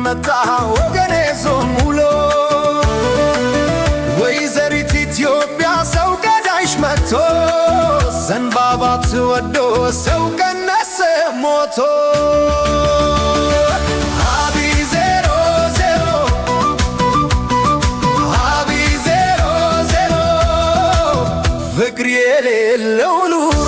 መጣ ወገኔ ዞም ውሎ። ወይዘሪት ኢትዮጵያ ሰው ገዳይሽ መጥቶ፣ ዘንባባ ትወዶ ሰው ቀነሰ ሞቶ። አብይ 00፣ አብይ 00፣ ፍቅር የሌለው ኑሮ።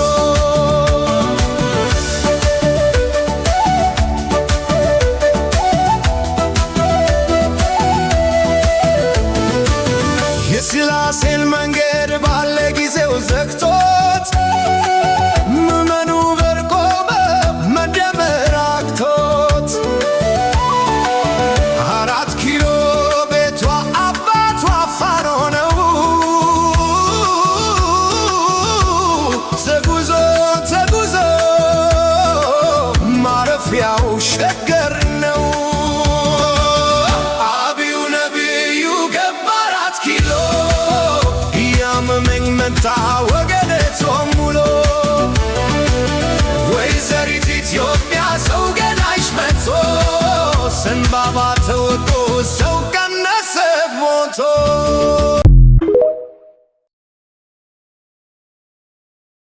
የስላሴን መንገድ ባለ ጊዜው ዘግቶት፣ ምዕመኑ በርቆመ መደመር አቅቶት። 4 ኪሎ ቤቷ አባቷ ፋኖ ነው። ተጉዞ ተጉዞ ማረፊያው ሸገር ነው። አብዩ ነቢዩ ገባ 4 ኪሎ፣ እያመመኝ መጣ።